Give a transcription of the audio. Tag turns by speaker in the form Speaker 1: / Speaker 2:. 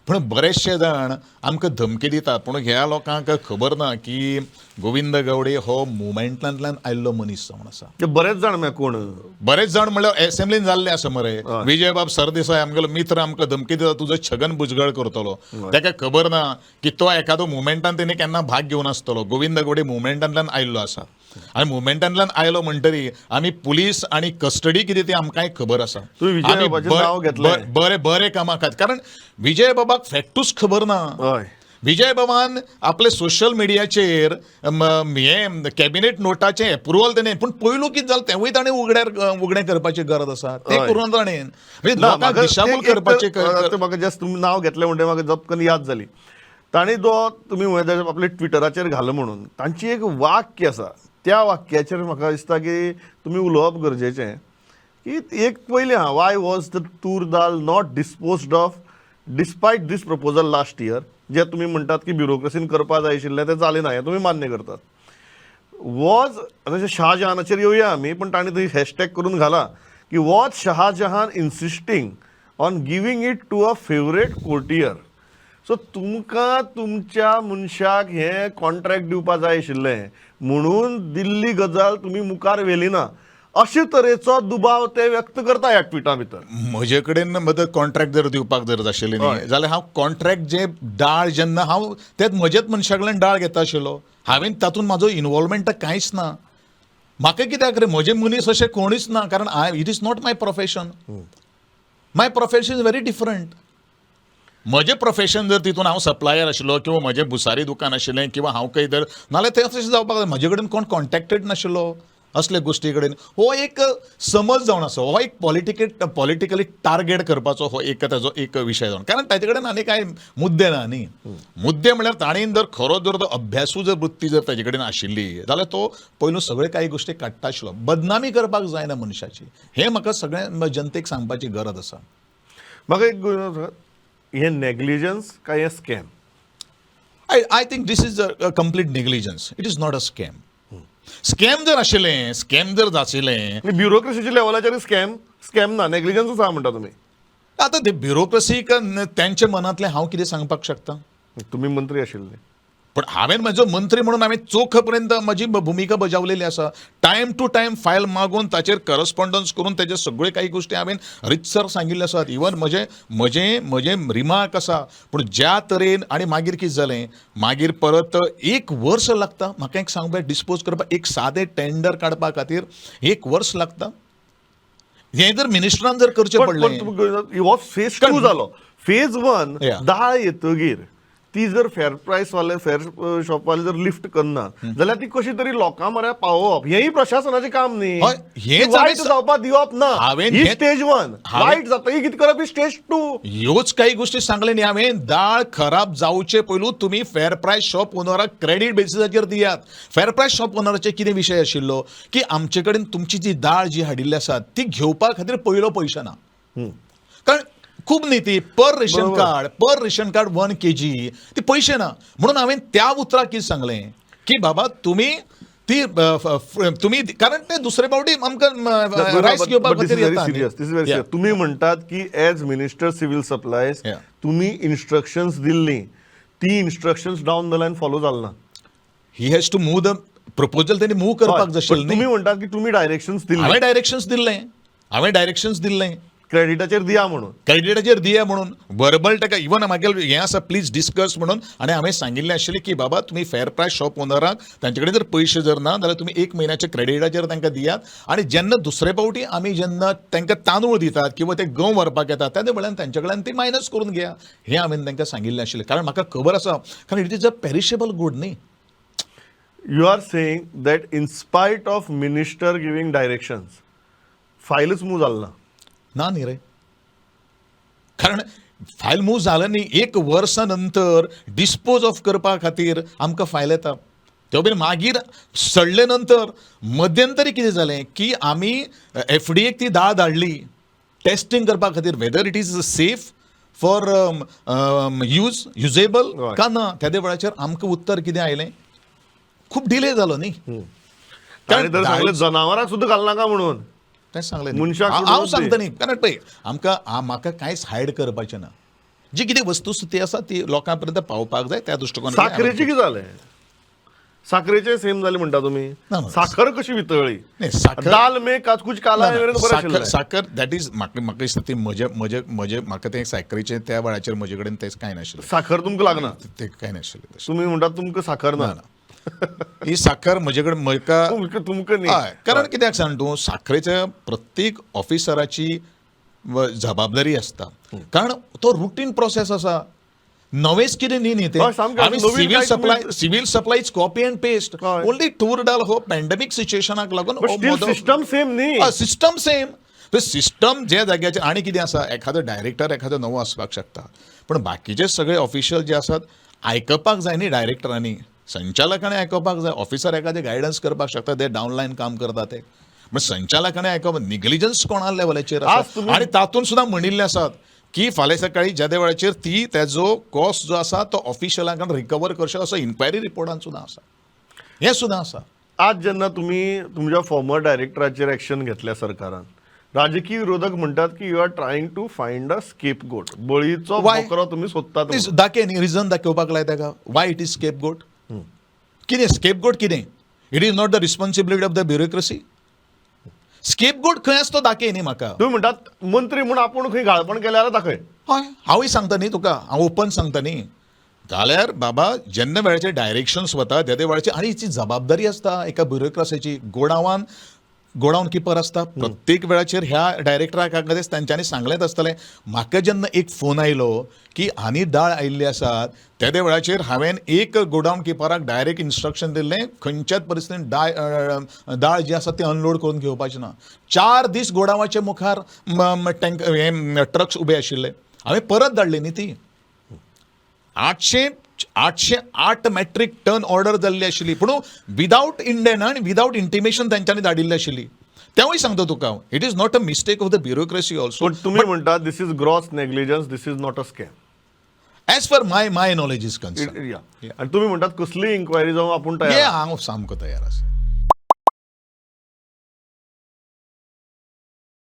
Speaker 1: पूण बरेचशे जाण आमकां धमकी दितात, पूण ह्या लोकांक खबर ना की गोविंद गावडे हो मुवमेंटांतल्यान आयिल्लो मनीस जावन आसा.
Speaker 2: ते बरेच जाण म्हळ्यार कोण?
Speaker 1: बरेच जाण म्हणल्यार एसेंब्लीन जाल्ले आसा मरे. विजयबाब सरदेसाय आमगेलो मित्र आमकां धमकी दिता, तुजो छगन भुजगळ करतलो. ताका खबर ना की तो एखादो मुवमेंटान तेणे केन्ना भाग घेवन आसतलो. गोविंद गावडे मुवमेंटांतल्यान आयिल्लो आसा आनी मुवमेंटांतल्यान आयलो म्हणटरी आमी पुलीस आनी कस्टडी कितें ती आमकांय खबर आसा.
Speaker 2: तुवें विजयबाबाचें नांव घेतलें.
Speaker 1: बरे बरे कामा खातीर, कारण विजयबाबाक फॅक्टूच खबर ना. विजयबाबान आपले सोशल मिडियाचेर हें कॅबिनेट नोटाचें एप्रुवल तेणें, पूण पयलू कितें जालें तेवूय ताणें उगड्यार उगडें करपाची गरज आसा, तें करूं ताणें म्हणजे
Speaker 2: ना,
Speaker 1: लोकांक
Speaker 2: म्हाका
Speaker 1: दिशाभूल
Speaker 2: एक- एक
Speaker 1: करपाचें.
Speaker 2: तर म्हाका जस्ट तुमी नांव घेतलें म्हणटकीर म्हाका जपकन याद जाली. तांणी जो तुमी म्हणता आपले ट्विटराचेर घालो म्हणून तांची एक वाक्य आसा, त्या वाक्याचेर म्हाका दिसता की तुमी उलोवप गरजेचें. की एक पयलें आहा, why was the toor dal not disposed of despite this proposal last year, जे तुमी म्हणटात की ब्युरोक्रेसीन करपा जाय आशिल्लें तें जालें ना, हें तुमी मान्य करतात. वॉज, जशें शहाजहानाचेर येवया आमी, पण तांणी थंय हॅशटॅग करून घाला की was Shahjahan insisting on giving it to a favourite courtier? So तुमकां तुमच्या मनशाक हें कॉन्ट्रॅक्ट दिवपा जाय आशिल्लें म्हणून दिल्ली गजाल तुमी मुखार व्हेली ना, अशे तरेचो दुबाव ते व्यक्त करता ह्या ट्विटा भितर.
Speaker 1: म्हजे कडेन मदत कॉन्ट्रॅक्ट जर दिवपाक जर आशिल्लें न्ही जाल्यार हांव कॉन्ट्रॅक्ट जे डाळ जेन्ना हांव तेच म्हजेच मनशा कडल्यान डाळ घेता आशिल्लो. हांवें तातूंत म्हाजो इनवॉल्वमेंट कांयच ना. म्हाका कित्याक रे, म्हजे मनीस अशे कोणूच ना, कारण I it is not my profession. My profession is very different. म्हजें प्रोफेशन जर तितून हांव सप्लायर आशिल्लो किंवा म्हजें भुसारी दुकान आशिल्लें किंवा हांव खंय तर नाल्यार तें तशें जावपाक जाय. म्हजे कडेन कोण कॉन्टॅक्टेड नाशिल्लो असले गोश्टी कडेन. हो एक समज जावन आसा, हो एक पॉलिटिकली टार्गेट करपाचो हो एक ताजो एक विशय जावन, कारण ताजे कडेन आनी कांय मुद्दे ना न्ही. मुद्दे म्हळ्यार ताणें जर खरो जर तो अभ्यासू जर वृत्ती जर ताजे कडेन आशिल्ली जाल्यार तो पयलू सगळे कांय गोश्टी काडटा आशिल्लो. बदनामी करपाक जायना मनशाची, हें म्हाका सगळ्या जनतेक सांगपाची गरज आसा.
Speaker 2: म्हाका एक हें नेग्लिजन्स काय हें scam?
Speaker 1: I think this is a complete negligence. It is not a scam. Scam जर आशिल्लें, स्कॅम जर आशिल्लें
Speaker 2: ब्युरोक्रेसीच्या लेवलाचेर स्कॅम स्कॅम ना, नेग्लिजन्सूच आहा म्हणटा तुमी.
Speaker 1: आतां ते ब्युरोक्रेसीक त्यांच्या मनांतलें हांव कितें सांगपाक शकता?
Speaker 2: तुमी मंत्री आशिल्ले.
Speaker 1: पण हांवें म्हजो मंत्री म्हणून हांवें चोख पर्यंत म्हजी भुमिका बजावलेली आसा. टायम टू टायम फायल मागून ताचेर करस्पॉन्डन्स करून तेजे सगळे काही गोश्टी हांवें रितसर सांगिल्ले आसात. इवन म्हजे म्हजे म्हजे रिमार्क आसा. पूण ज्या तरेन आनी मागीर कितें जालें, मागीर परत एक वर्स लागता. म्हाका एक सांग डिस्पोज करपाक एक सादें टेंडर काडपा खातीर एक वर्स लागता. हें जर मिनिस्टरान जर करचें
Speaker 2: पण
Speaker 1: पडलें
Speaker 2: पण हो फेज टू जालो. फेज वन, दाळ येतगीर ती जर फेर प्रायस वाले, फेर शॉप वाले जर लिफ्ट करना जाल्यार ती कशी तरी लोकां म्हऱ्या पावोवप हेंय प्रशासनाचें काम न्ही.
Speaker 1: हय, हेंच
Speaker 2: ती वायट जावपा दिवप ना,
Speaker 1: हांवें
Speaker 2: ही स्टेज वन. वायट जातकीर कितें करप ही स्टेज टू.
Speaker 1: ह्योच काही गोष्टी सांगले न्ही हांवें. दाळ खराब जावचे पयलू तुमी फेर प्रायस शॉप ओनराक क्रेडीट बेसिसाचेर दियात. फेर प्रायस शॉप ओनराचे कितें विशय आशिल्लो की आमचे कडेन तुमची जी दाळ जी हाडिल्ली आसा ती घेवपा खातीर पयलो पयशे ना, कारण खूब न्ही ती per ration card, per ration card 1 kg ती पयशे ना. म्हणून हांवें त्या उतराक कितें सांगलें की बाबा तुमी ती तुमी, कारण ते दुसरे फावटी आमकां रायस घेवपा खातीर येता न्ही.
Speaker 2: Serious, this is very serious. तुम्ही म्हणटात की एज मिनिस्टर सिव्हिल सप्लायज तुम्ही इन्स्ट्रक्शन्स दिल्ली, ती instructions down the line follow जाल ना.
Speaker 1: He has to move the proposal, त्यांनी मूव करपाक जाय आशिल्लें
Speaker 2: तुम्ही
Speaker 1: न्ही.
Speaker 2: म्हणटात की तुम्ही डायरेक्शन्स दिल्ले.
Speaker 1: हांवें डायरेक्शन्स दिल्लें, हांवें डायरेक्शन्स दिल्लें.
Speaker 2: क्रेडिटाचेर दिया म्हणून.
Speaker 1: क्रेडिटाचेर दिया म्हणून वर्बल ताका इवन म्हागेले हें आसा, प्लीज डिस्कस म्हणून. आनी हांवें सांगिल्लें आशिल्लें की बाबा तुमी फेर प्रायस शॉप ओनराक तांचे कडेन जर पयशे जर ना जाल्यार तुमी एक म्हयन्याच्या क्रेडिटाचेर तांकां दियात आनी जेन्ना दुसरे फावटी आमी जेन्ना तांकां तांदूळ दितात किंवा ते गंव व्हरपाक येतात तेन्ना वेळार तांचे कडल्यान ती मायनस करून घेया, हें हांवें तांकां सांगिल्लें आशिल्लें. कारण म्हाका खबर आसा, कारण it is a perishable good न्ही.
Speaker 2: You are saying that in spite of minister giving directions फायलच move जाल ना.
Speaker 1: ना न्ही रे, कारण फायल मूव जालें न्ही. एक वर्सा नंतर डिस्पोज ऑफ करपा खातीर आमकां फायल येता. त्यो बीन मागीर सडले नंतर मध्यंतरी कितें जालें की आमी एफडीएक ती दाळ धाडली टेस्टींग करपा खातीर, whether it is safe for use, usable का ना. त्या वेळाचेर आमकां उत्तर कितें आयलें, खूब डिले जालो न्ही.
Speaker 2: ताणें तर सांगलें जनावरांक सुद्दां घालनाका म्हणून.
Speaker 1: तेंच सांगलें.
Speaker 2: मनशाक
Speaker 1: हांव
Speaker 2: सुद्दां
Speaker 1: सांगता न्ही, कारण पळय आमकां म्हाका कांयच हायड करपाचें ना. जी कितें वस्तुस्थिती आसा ती लोकां पर्यंत पावपाक जाय त्या दृश्टिकोनांतल्यान.
Speaker 2: साखरेचें कितें जालें? साखरेचें सेम जालें म्हणटा तुमी?
Speaker 1: ना, ना.
Speaker 2: साखर कशी वितळ्ळी?
Speaker 1: नाही, साखर
Speaker 2: दाल में काच कुछ काला
Speaker 1: ना, ना,
Speaker 2: मेरेन बरें
Speaker 1: साखर
Speaker 2: आशिल्लें.
Speaker 1: साखर that is म्हाका म्हाका दिसता ती म्हजे म्हजे म्हजे म्हाका तें साखरेचें त्या वेळाचेर म्हजे कडेन तें कांय नाशिल्लें.
Speaker 2: साखर तुमकां लागना?
Speaker 1: तें कांय नाशिल्लें तशें.
Speaker 2: तुमी म्हणटात तुमकां साखर ना?
Speaker 1: ही साखर म्हजे कडेन म्हाका
Speaker 2: तुमकां तुमकां न्ही.
Speaker 1: हय, कारण कित्याक सांग तूं, साखरेच्या प्रत्येक ऑफिसराची जबाबदारी आसता, कारण तो रुटीन प्रोसेस आसा, नवेंच कितें न्ही न्ही तें.
Speaker 2: हय, सामकें.
Speaker 1: आमी
Speaker 2: नवीन
Speaker 1: सिवील
Speaker 2: काय
Speaker 1: supply, civil supply is copy and paste. Only तूर दाल हो पॅन्डेमीक सिच्युएशनाक लागून
Speaker 2: बट स्टील सिस्टम सेम न्ही?
Speaker 1: System same. सिस्टम ज्या जाग्याचेर आनी कितें आसा, एखादो डायरेक्टर एखादो नवो आसपाक शकता, पण बाकीचे सगळे ऑफिशियल जे आसात आयकपाक जाय न्ही. डायरेक्टरांनी, संचालकांनी आयकपाक जाय. ऑफिसर एखादे गायडन्स करपाक शकता, ते डावनलायन काम करता ते, पण संचालकांनी आयकप. निग्लिजन्स कोणा लेवलाचेर
Speaker 2: आज
Speaker 1: आसा
Speaker 2: तुमी
Speaker 1: आनी तातूंत सुद्दां म्हणिल्लें आसात की फाल्यां सकाळी ज्या वेळाचेर ती तेजो कॉस्ट जो आसा तो ऑफिशियलांक रिकवर करचो असो इन्क्वायरी रिपोर्टान सुद्दां आसा, हें सुद्दां आसा.
Speaker 2: आज जेन्ना तुमी तुमच्या फॉर्मर डायरेक्टराचेर एक्शन घेतल्या सरकारान, राजकीय विरोधक म्हणटात की you are trying to find a scapegoat, बळीचो
Speaker 1: Why?
Speaker 2: Bokaro तुमी सोदतात म्हणून.
Speaker 1: दाखय न्ही, रिजन दाखोवपाक लाय ताका. Why it is scapegoat? कितें स्केप गोट कितें? It is not the responsibility of the bureaucracy? Scapegoat खंय आसा तो दाखय न्ही म्हाका.
Speaker 2: तुम्ही म्हणटात मंत्री म्हूण आपूण खंय घाळपण केल्यार जाल्यार दाखय.
Speaker 1: हय, हांवूय सांगता न्ही तुका, हांव ओपन सांगता न्ही. जाल्यार बाबा जेन्ना वेळाचे डायरेक्शन्स वता त्या वेळाची आनी ती जबाबदारी आसता एका ब्युरोक्रासीची. गोडावन गोडावन किपर आसता प्रत्येक वेळाचेर. ह्या डायरेक्टराक कागदेस तांच्यांनी सांगलेंच आसतलें. म्हाका जेन्ना एक फोन आयलो की आनी दाळ आयिल्ली आसात, तेदे वेळाचेर हांवें एक गोडावन किपराक डायरेक्ट इन्स्ट्रक्शन दिल्लें, खंयच्याच परिस्थितीन दाळ जी आसा ती अनलोड करून घेवपाची ना. 4 दीस गोडावाच्या मुखार टँक हे ट्रक्स उबे आशिल्ले. हांवें परत धाडली न्ही ती. 808 मॅट्रीक टन ऑर्डर जाल्ली आशिल्ली, पूण विदावट इंडेन आनी विदावट इंटिमेशन तांच्यांनी धाडिल्ली आशिल्ली. तेंवूय सांगता तुका हांव, it is not a mistake of the bureaucracy also.
Speaker 2: पण तुम्ही म्हणटात this is gross negligence, this is not a scam.
Speaker 1: As far my knowledge is concerned.
Speaker 2: आणि तुम्ही म्हणटात कसलीय इन्क्वायरी जावं आपूण तयार.
Speaker 1: हांव सामको तयार आसा.